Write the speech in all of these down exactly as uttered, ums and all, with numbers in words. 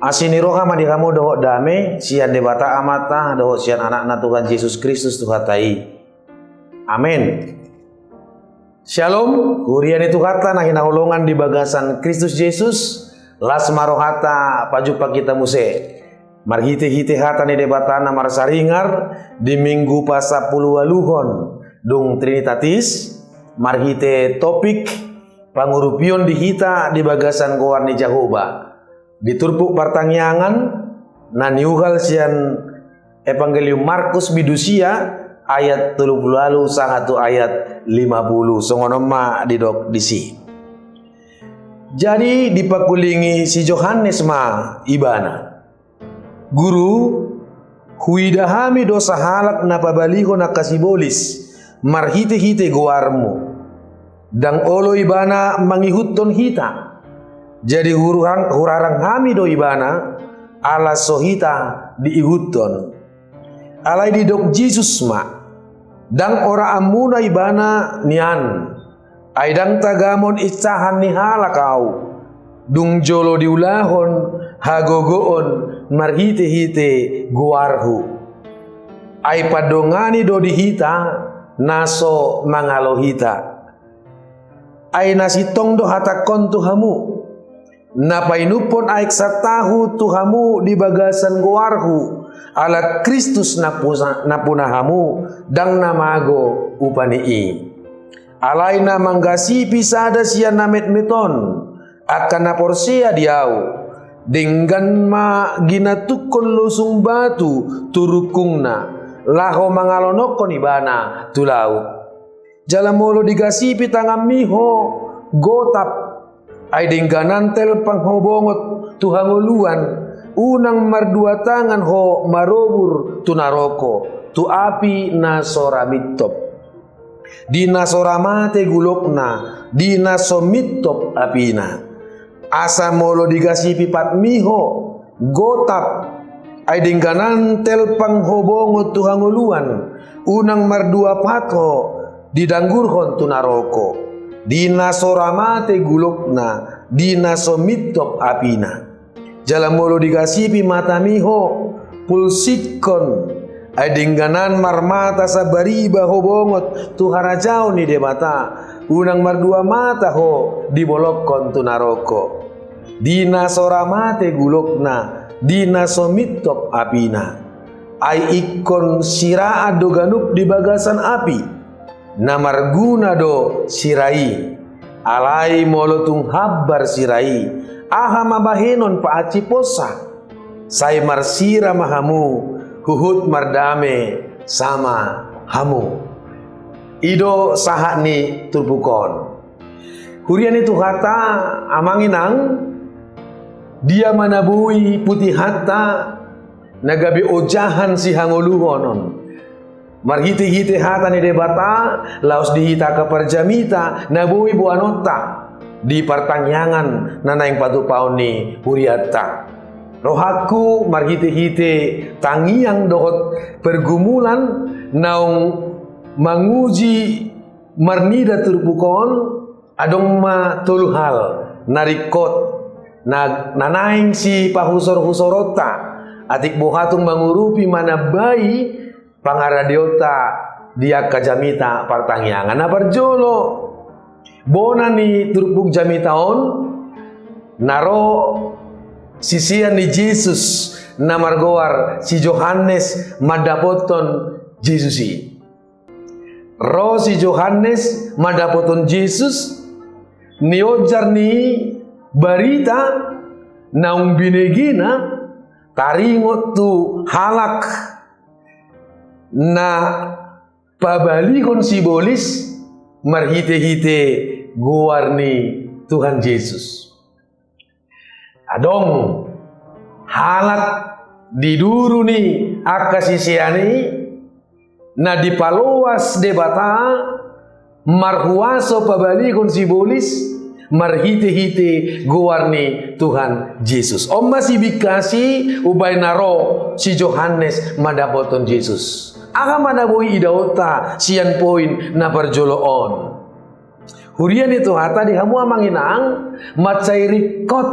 Asi ni roha ma di hamu dohot dame sian Debata Amanta dohot sian Anakna Tuhan Jesus Kristus Tuhanta i. Amen. Syalom, huria ni Tuhanta na hinaholongan di bagasan Kristus Jesus, las ma rohanta pajumpang hita muse. Marhite-hite hata ni Debata na marsaringar di Minggu pasampuluualuhon, dung Trinitatis, marhite topik pangurupion di hita di bagasan goar ni Jahowa. Di turpuk partangiangan na niuhal sian Evangelium Markus bindu sia ayat tolu pulu ualu sahat tu ayat lima pulu, songon on ma didok disi. Jadi dipangkulingi si Johannes ma ibana, "Guru, huida hami do sahalak na pabalihon angka sibolis marhite-hite goarmu. Ndang olo ibana mangihuthon hita. Jadi hurang, hurarang hami do ibana, ala so hita diihuthon." Alai didok Jesus ma, "Ndang oraanmuna ibana nian. Ai ndang tagamon insahan ni halak Ahu, dung jolo diulahon hagogoon marhite-hite goarhu. Ai pandongani do di hita na so mangalo hita. Ai na sintong do hatangkon tu hamu, na painumhon aek santahu tu hamu di bagasan goarhu, ala Kristus nampuna, nampuna hamu, ndang na mago upa ni i. Alai na manggasipi sada sian na metmet on, angka na porsea di Ahu, denggan ma ginantunghon losung batu tu rungkungna, laho mangalononghon ibana tu laut. Jala molo digasipi tanganmi ho gotap, ai dengganan telpang ho bongot tu hangoluan, unang mardua tangan ho marobur tu naroko, tu api na so ra mintop. Di na so ra mate gulokna, di na so mintop apina. Asa molo digasipi patmi ho gotap, ai dengganan telpang ho bongot tu hangoluan, unang mardua pat ho didanggurhon tu naroko, di na so ra mate gulokna, di na so mintop apina. Jala molo digasipi matami ho pulsikhon, ai dengganan marmata sambariba ho bongot tu harajaon ni Debata, unang mardua mata ho dibolongkon tu naroko, di na so ra mate gulokna, di na so mintop apina. Ai ingkon siraan do ganup di bagasan api, na marguna do sira i. Alai molo tung hambar sira i, aha ma bahenon paansiphonsa? Sai marsira ma hamu, huhut mardame sama hamu." I do sahat ni turpuk on. Huria ni Tuhanta, amang inang, dia ma na boi putihanta na gabe ojahan sihangoluhon on? Marhite-hite hata ni Debata, laos di hita angka parjamita na boi boanonta di partangiangan na naeng patupaon ni hurianta. Rohangku, marhite-hite tangiang dohot pergumulan naung manguji marnida turpuk on, adong ma tolu hal na ringkot na, na naeng sipahusor-husoronta, atik boha tung mangurupi manambai pangaradeonta di angka jamita partangiangan. Na parjolo, bona ni turpuk jamita on, na ro sisean ni Jesus na margoar si Johannes mandapothon Jesus i. Ro si Johannes mandapothon Jesus, nionjar ni barita naung binegena taringot tu halak na pabalihon sibolis marhite-hite goar ni Tuhan Jesus. Adong halak di duru ni angka sisean i na dipaloas Debata marhuaso pabalihon sibolis marhite-hite goar ni Tuhan Jesus. On ma sibingkas i umbahen na ro si Johannes mandapothon Jesus. Aha ma na boi idaonta sian poin na parjolo on? Huria ni Tuhanta, di hamu amang inang, mansai ringkot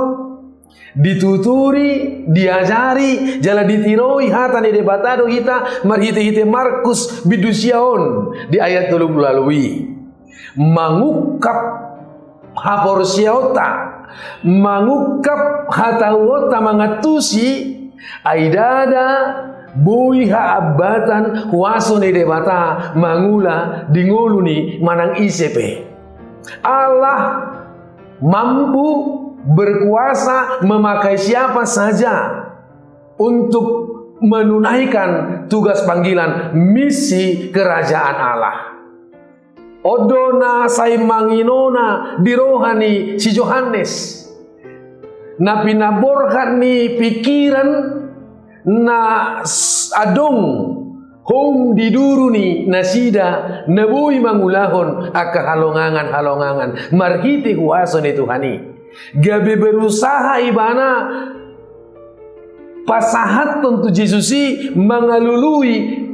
Dituturi, diajari, jala ditiroi hata ni Debata do hita marhite-hite Markus bindu sia on di ayat tolu pulu ualu i. Mangungkap haporseaonta, mangungkap hatahuonta mangantusi, ai ndada boi haambatan huaso ni Debata mangula di ngolu ni manang ise pe. Allah mampu, berkuasa memakai siapa saja untuk menunaikan tugas panggilan misi kerajaan Allah. On do na sai manginona di roha ni si Johannes, na pinaborhat ni pikiran na s-, adong houm di duru ni nasida na boi mangulahon angka halongangan-halongangan marhite huaso ni Tuhan i. Gabe berusaha ibana pasahathon tu Jesus i mangalului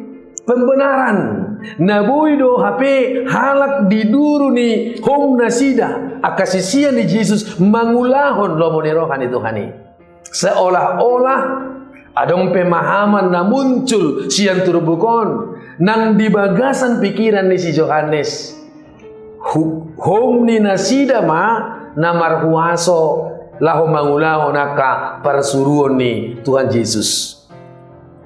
pembenaran. Na boi do hape halak di duru ni houm nasida, angka sisean ni Jesus, mangulahon lomo ni roha ni Tuhan i. Seolah-olah adong pemahaman na muncul sian turpuk on nang di bagasan pikiran ni si Johannes. Hu-, houm ni nasida ma na marhuaso laho mangulahon angka parsuruon ni Tuhan Jesus.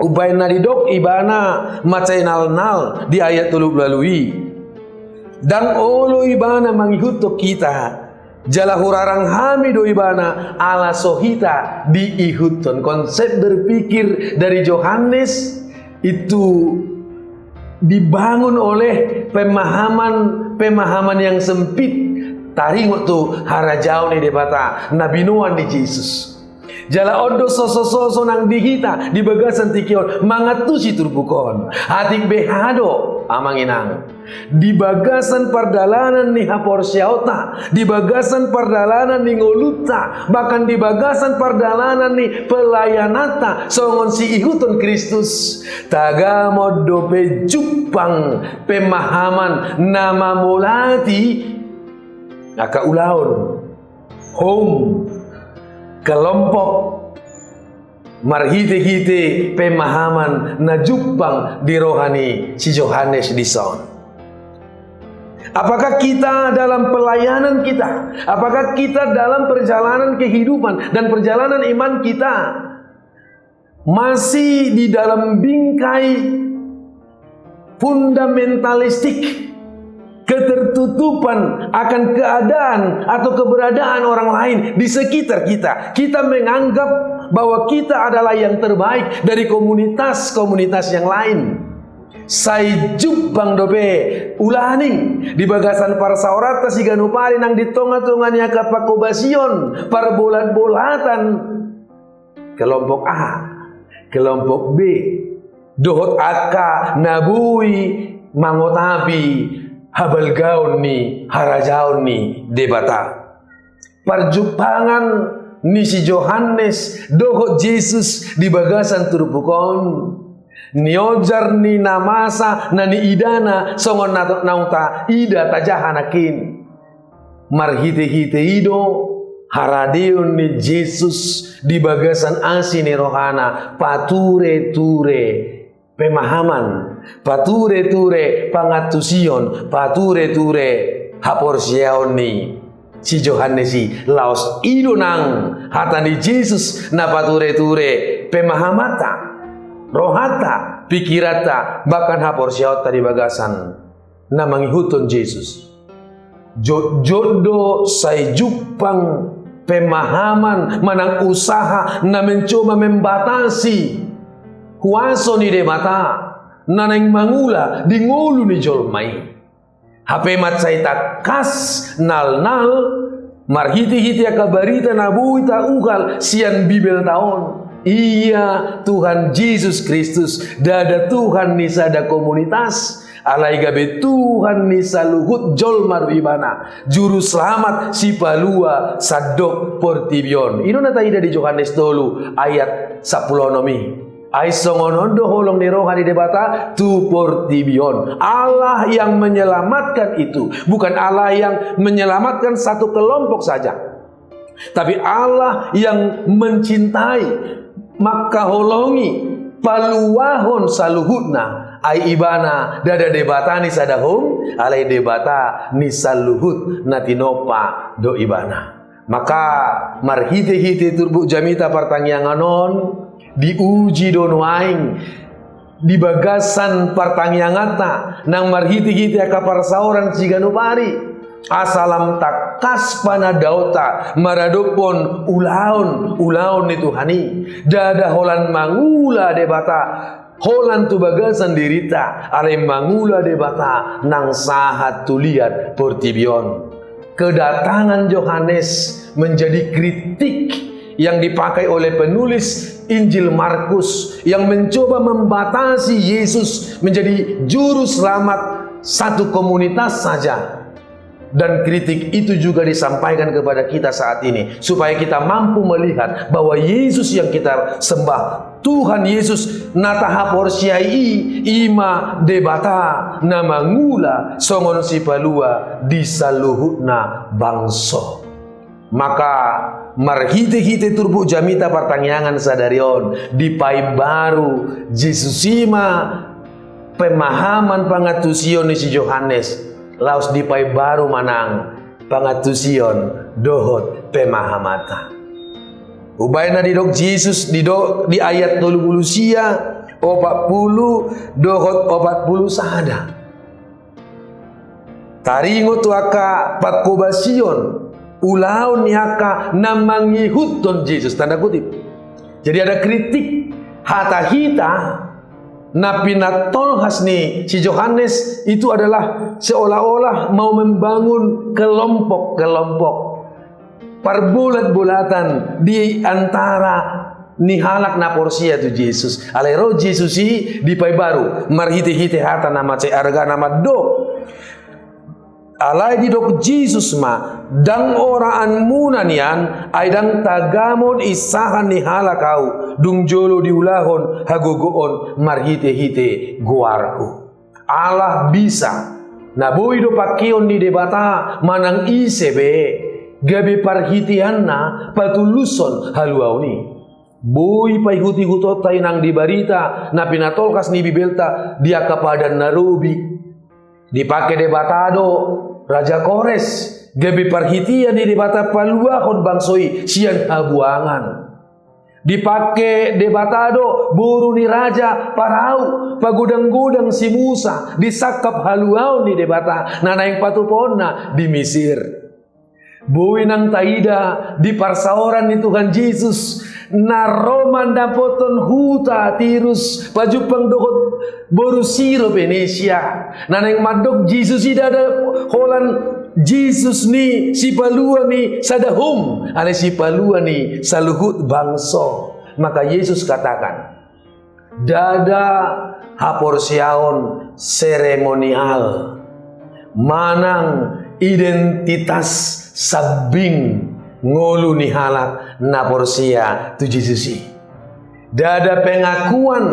Umbahen na didok ibana mansai nalnal di ayat tolu pulu ualu i. Ndang olo ibana mangihuthon hita, jala hurarang hami do ibana ala so hita diihuthon. Konsep berpikir dari Johannes itu dibangun oleh pemahaman, pemahaman yang sempit. Taringot tu harajaon ni Debata na binoan ni Jesus. Jala on do sosososo nang di hita di bagasan tingki on mangantusi turpuk on. Atik beha do, amang inang. Di bagasan pardalanan ni haporseaonta, di bagasan pardalanan ni ngolunta, bahkan di bagasan pardalanan ni pelayananta songon siihuthon Kristus, tagamon dope jumpang pemahaman na mamolati angka ulaon, houm, kelompok, marhite-hite pemahaman na jumpang di roha ni si Johannes dison. Apakah kita dalam pelayanan kita, apakah kita dalam perjalanan kehidupan dan perjalanan iman kita masih di dalam bingkai fundamentalistik, ketertutupan akan keadaan atau keberadaan orang lain di sekitar kita. Kita menganggap bahwa kita adalah yang terbaik dari komunitas-komunitas yang lain. Sai jumpang dope ulaning di bagasan parsaoranta siganup ari nang di tonga-tonga ni angka pangkobasion, parbolat-bolatan, kelompok A, kelompok B, dohot angka na boi mangotapi habalgaon ni harajaon ni Debata. Parjumpangan ni si Johannes dohot Jesus di bagasan turpuk on, niojar ni na masa na niidana songon na, naung taida tajaha nangkin. Marhite-hite i do haradeon ni Jesus di bagasan asi ni rohana, pature-ture pemahaman, pature-ture pangantusion, pature-ture haporseaon ni si Johannes i. Laos i do nang hata ni Jesus na pature-ture pemahamanta, rohanta, pikiranta, bahkan haporseaonta di bagasan na mangihuthon Jesus. Jotjot do sai jumpang pemahaman manang usaha na mencoba membatasi huaso ni Debata na naeng mangula di ngolu ni jolma i. Hape mansai tangkas nalnal marhite-hite angka barita na boi tauhal sian Bibelta on. Ia Tuhan Jesus Kristus ndada Tuhan ni sada komunitas, alai gabe Tuhan ni saluhut jolma do Ibana, Juruselamat, Sipalua sandok portibi on. I do na taida di Johannes tolu ayat sampulu onom i. Ai songon on do holong ni roha ni Debata tu portibi on. Allah yang menyelamatkan itu, bukan Allah yang menyelamatkan satu kelompok saja. Tapi Allah yang mencintai, mangkaholongi, paluahon saluhutna, ai Ibana ndada Debata ni sada hom, alai Debata ni saluhut na tinompa do Ibana. Maka marhite-hite turpuk jamita partangiangan on, diuji do nuaeng di bagasan partangianganta nang marhite-hite angka parsaoran siganup ari. Asa lam tangkas panandaonta maradophon ulaon, ulaon ni Tuhan i. Ndada holan mangula Debata holan tu bagasan dirinta, alai mangula Debata nang sahat tu liat portibi on. Kedatangan Yohanes menjadi kritik yang dipakai oleh penulis Injil Markus yang mencoba membatasi Yesus menjadi juru selamat satu komunitas saja. Dan kritik itu juga disampaikan kepada kita saat ini, supaya kita mampu melihat bahwa Yesus yang kita sembah, Tuhan Yesus na tahaporseai i, i ma Debata na mangula songon Sipalua di saluhutna bangso. Maka marhite-hite turpuk jamita partangiangan sadari on, dipaimbaru Jesus i ma pemahaman pangantusion ni si Johannes, laos dipaimbaru ma nang pangantusion dohot pemahamanta. Umbaen na didok Jesus, didok di ayat tolu pulu sia, opat pulu dohot opat pulu sada. Taringot tu angka pangkobasion, ulaon ni angka na mangihuthon Jesus, tanda kutip. Jadi ada kritik, hata hita na pinatolhas ni si Johannes itu adalah seolah-olah mau membangun kelompok-kelompok, parbolat-bolatan di antara ni halak na porsea tu Jesus. Alai ro Jesus i dipaimbaru marhite-hite hata na mansai arga na mandok. Alai didok Jesus ma, ndang oraanmuna nian, ai ndang tagamon insahan ni halak Ahu, dung jolo diulahon hagogoon marhite-hite goarHu. Allah bisa, na boi do pangkeon ni Debata manang ise be, gabe parhiteanna patulushon haluaon i. Boi paihut-ihutonta i nang di barita na pinatolhas ni Bibelta di angka padan na robi. Dipangke Debata do Raja Kores, gabe parhitean ni Debata paluahon bangso i sian habuangan. Dipangke Debata do boru ni raja Parao, pagodang-godang si Musa di sangkap haluaon ni Debata na naeng patupaonna di Misir. Boi nang taida di parsaoran ni Tuhan Jesus, na ro mandapothon huta Tirus, pajumpang dohot boru Siro Venesia. Na naeng mandok Jesus i ndada holan Jesus ni sipalua ni sada hom, alai sipalua ni saluhut bangso. Maka Jesus katakan, ndada haporseaon seremonial manang identitas sambing ngolu ni halak na porsea tu Jesus i. Ndada pengakuan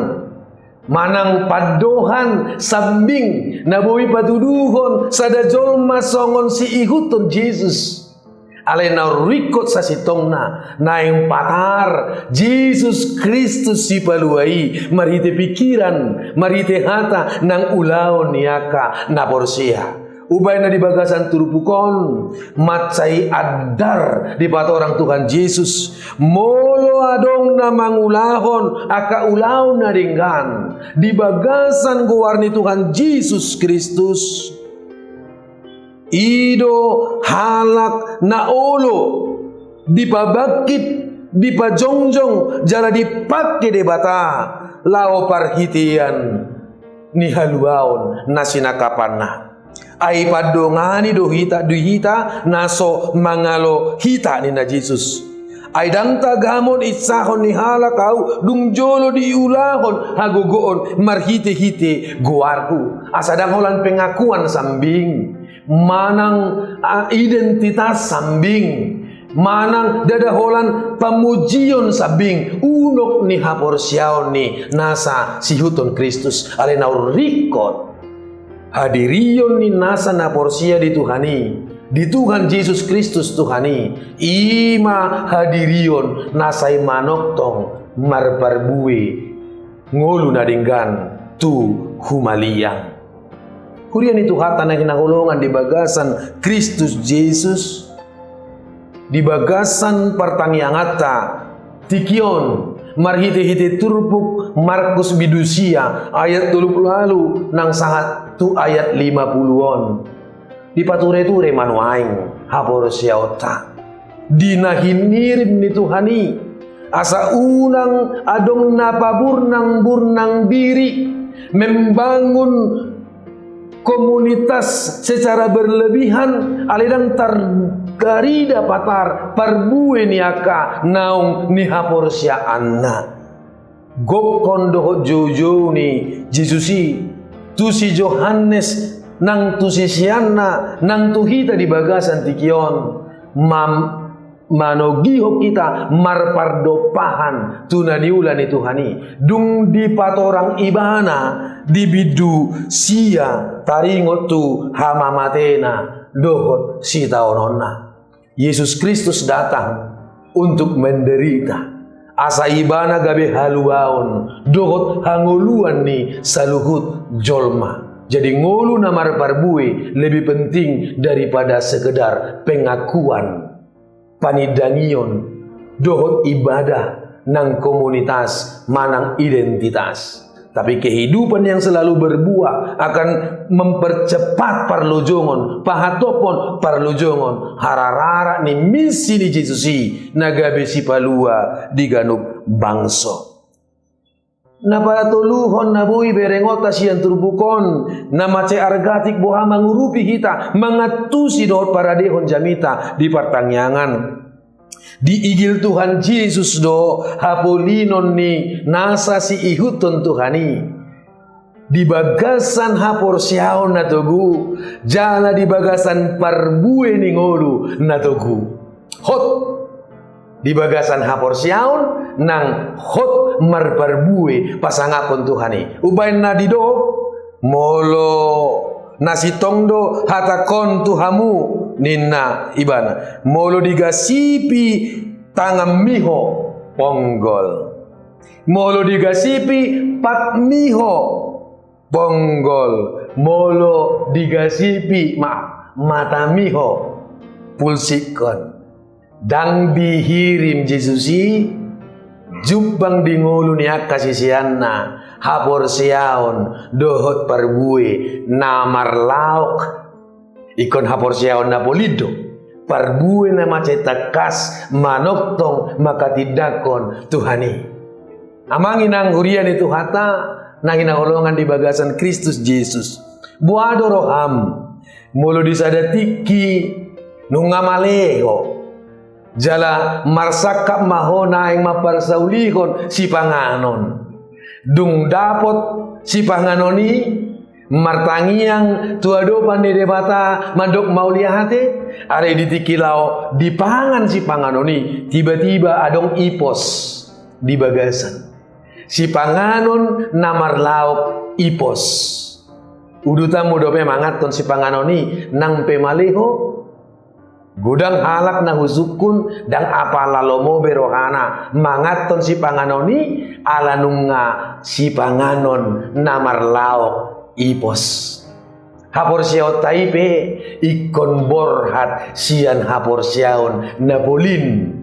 manang pandohan sambing na boi patuduhon sada jolma songon siihuthon Jesus. Alai na ringkot sasintongna, naeng patar Jesus Kristus sipalua i marhite pingkiran, marhite hata nang ulaon ni angka na porsea. Umbaen na di bagasan turpuk on, mansai andar dipatorang Tuhan Jesus, molo adong na mangulahon angka ulaon na denggan di bagasan goar ni Tuhan Jesus Kristus, i do halak na olo dipabangkit, dipajongjong jala dipangke Debata laho parhitean ni haluaon na sinangkapanna. Ai pandongani do hita, di hita na so mangalo hita, ninna Jesus. Ai ndang tagamon insahon ni halak Ahu, dung jolo diulahon hagogoon marhitehite goarHu. Asa ndang holan pengakuan sambing, manang, ah, identitas sambing, manang ndada holan pamujion sambing, unok ni haporseaon ni nasa siihuthon Kristus. Alai na ringkot, hadirion ni nasa na porsea di Tuhan i, Di Tuhan Jesus Kristus Tuhan i, i ma hadirion na sai manongtong marparbue ngolu na denggan tu humaliang. Huria ni Tuhanta na hinaholongan di bagasan Kristus Jesus, di bagasan partangianganta tingki on, marhitehite turpuk Markus bindu sia ayat tolu pulu ualu nang sahat tu ayat lima pulu on. Dipatureture ma nuaeng haporseaonta di na hinirim ni Tuhan i, asa unang adong na paburnangburnang diri membangun komunitas secara berlebihan, alai ndang tarida patar parbue ni angka naung nihaporseaanna. Gokhon dohot joujou ni Jesus i tu si Johannes, nang tu siseanna, nang tu hita di bagasan tingki on, mam-, manogihon hita marpardompahan tu na niula ni Tuhan i. Dung dipatorang ibana di bindu sia taringot tu hamamatena dohot sitaononna. Yesus Kristus datang untuk menderita, asa ibana gabe haluaon dohot hangoluan ni saluhut jolma. Jadi ngolu na marparbue lebih penting daripada sekedar pengakuan, panindangion, dohot ibadah nang komunitas manang identitas. Tapi kehidupan yang selalu berbuah akan mempercepat parlojongon, pahatophon parlojongon harararak ni misi ni Jesus i na gabe sipalua di ganup bangso. Na patoluhon na boi berengonta sian turpuk on, na mansai argatik boha mangurupi hita mangantusi dohot paradehon jamita di partangiangan. Diigil Tuhan Jesus do hapolinon ni nasa siihuthon Tuhan i di bagasan haporseaon na togu, jala di bagasan parbue ni ngolu na togu. Hot di bagasan haporseaon, nang hot marparbue pasangaphon Tuhan i. Umbahen na didok, molo na sintong do hatangkon tu hamu, ninna ibana, molo digasipi tanganmi ho, ponggol. Molo digasipi patmi ho, ponggol. Molo digasipi, maaf, matami ho, pulsikkon. Ndang dihirim Jesus i jumpang di ngolu ni angka siseanna haporseaon dohot parbue na marlaok. Ingkon haporseaon na polin do, parbue na mansai tangkas manongtong manghatindanghon Tuhan i. Amang inang huria ni Tuhanta na hinaholongan di bagasan Kristus Jesus, boha do roham molo di sada tingki nunga male ho, jala marsangkap ma ho naeng mamparsaulihon sipanganon. Dung dapot sipanganon i, martangiang tu adopan ni Debata mandok mauliate, alai di tingki laho dipangan sipanganon i, tiba-tiba adong ipos di bagasan. Sipanganon na marlaok ipos. Udutanmu dope manganhon sipanganon i nang pe male ho? Godang halak na husungkun ndang apala lomo be rohana manganhon sipanganon i, ala nunga sipanganon na marlaok ipos. Haporseaonta i pe ingkon borhat sian haporseaon na polin.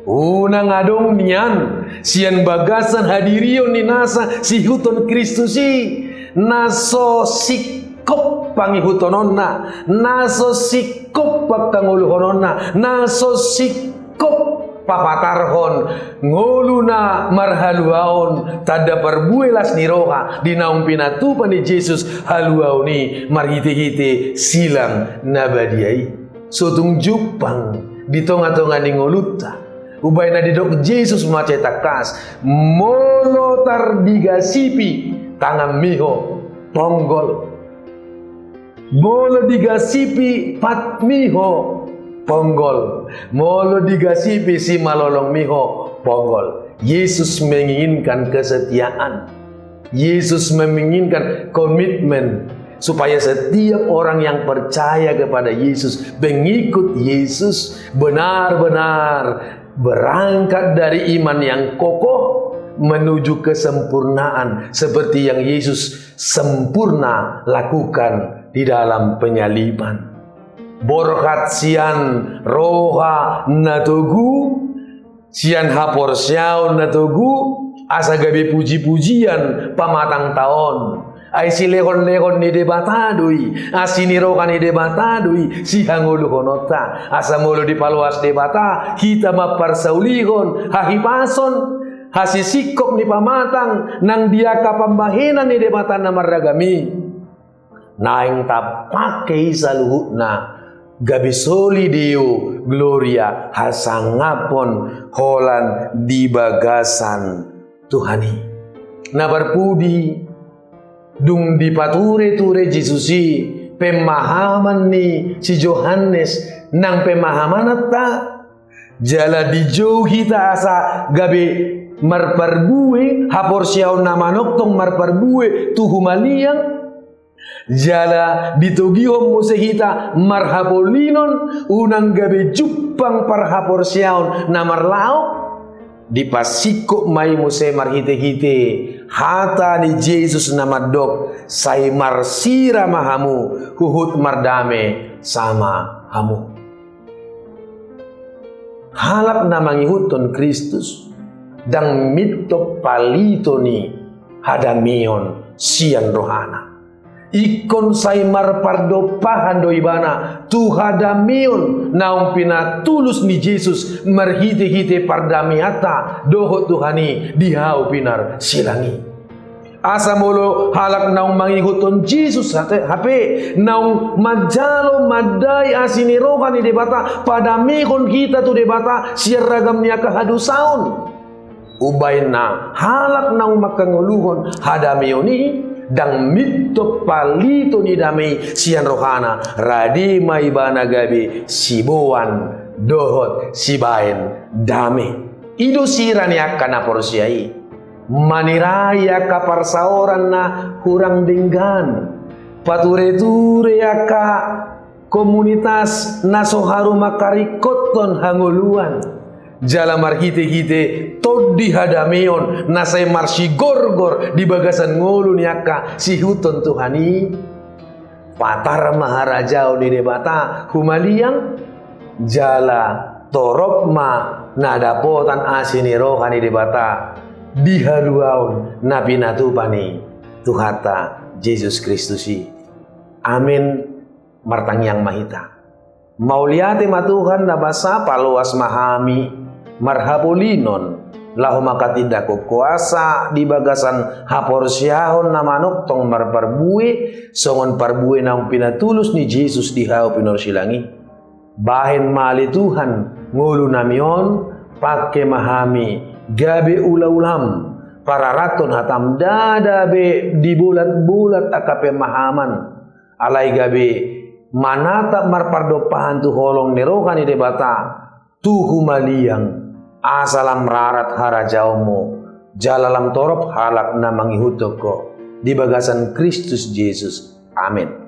Unang adong nian sian bagasan hadirion ni nasa siihuthon Kristus i, na so singkop pangihuthononna, na so singkop pangkangoluhononna, na so singkop papatarhon ngolu na marhaluaon, tanda parbue las ni roha di naung pinatupa ni Jesus haluaon i marhitehite silang na badia i. So tung jumpang di tongatonga ni ngolunta. Umbahen na didok Jesus mansai tangkas, molo tardigasipi tanganmi ho, ponggol. Molo digasipi patmi ho, ponggol. Molo digasipi simalolongmi ho, ponggol. Yesus menginginkan kesetiaan. Yesus menginginkan komitmen. Supaya setiap orang yang percaya kepada Yesus, mengikut Yesus, benar-benar berangkat dari iman yang kokoh menuju kesempurnaan, seperti yang Yesus sempurna lakukan di dalam penyaliban. Borhat sian roha na togu, sian haporseaon na togu, asa gabe puji-pujian pamatangta on. Ai silehon-lehon ni Debata do i, asi ni roha ni Debata do i sihangoluhononta. Asa molo dipaloas Debata hita mamparsaulihon hahipason, hasisingkop ni pamatang nang di angka pambahenan ni Debata na marragam i, naeng tapangke i saluhutna, gabe soli Deo gloria, hasangaphon holan di bagasan Tuhan i. Na parpudi, dung dipature-ture Jesus i pemahaman ni si Johannes nang pemahamananta, jala dijou hita asa gabe marparbue, haporseaon na manongtong marparbue tu humaliang, jala ditogihon muse hita marhapolinon, unang gabe jumpang parhaporseaon na marlaok. Dipasingkop ma i muse marhite-hite hata ni Jesus na mandok, sai marsira ma hamu, huhut mardame sama hamu. Halak na mangihuthon Kristus, ndang mintop palito ni hadameon sian rohana. Ingkon sai marpardompahan do ibana tu hadameon naung pinatulus ni Jesus marhite-hite pardameanta dohot Tuhan i di hau pinarsilang i. Asa molo halak naung mangihuthon Jesus ate, hape naung manjalo mandai asi ni roha ni Debata, padamehon hita tu Debata sian ragam ni angka hadosaon. Umbahen na halak naung manghangoluhon hadameon i, ndang mintop palito ni dame i sian rohana, rade ma ibana gabe siboan dohot sibaen dame. I do sira ni angka na porsea i. Manirai angka parsaoran na hurang denggan, pature-ture angka komunitas na so haru mangkaringkothon hangoluan, jala marhite-hite tondi hadameon na sai marsigorgor di bagasan ngolu ni angka siihuthon Tuhan i. Patar ma harajaon ni Debata humaliang, jala torop ma na dapotan asi ni roha ni Debata di haluaon na pinatupa ni Tuhanta Jesus Kristus i. Amen. Martangiang ma hita. Mauliate ma Tuhan na basa, paloas ma hami marhapolinon laho mangkatindangkon kuasa di bagasan haporseaon na manongtong marparbue, songon parbue naung pinatulus ni Jesus di hau pinarsilang i. Bahen ma ale Tuhan ngolunami on, pangke ma hami gabe ulaulaM, pararathon hataM, ndada be dibolatbolat angka pemahaman, alai gabe manatap marpardompahan tu holong ni roha ni Debata, tu humaliang, asa lam rarat harajaonMu, jala lam torop halak na mangihuthon Ho, di bagasan Kristus Jesus. Amen.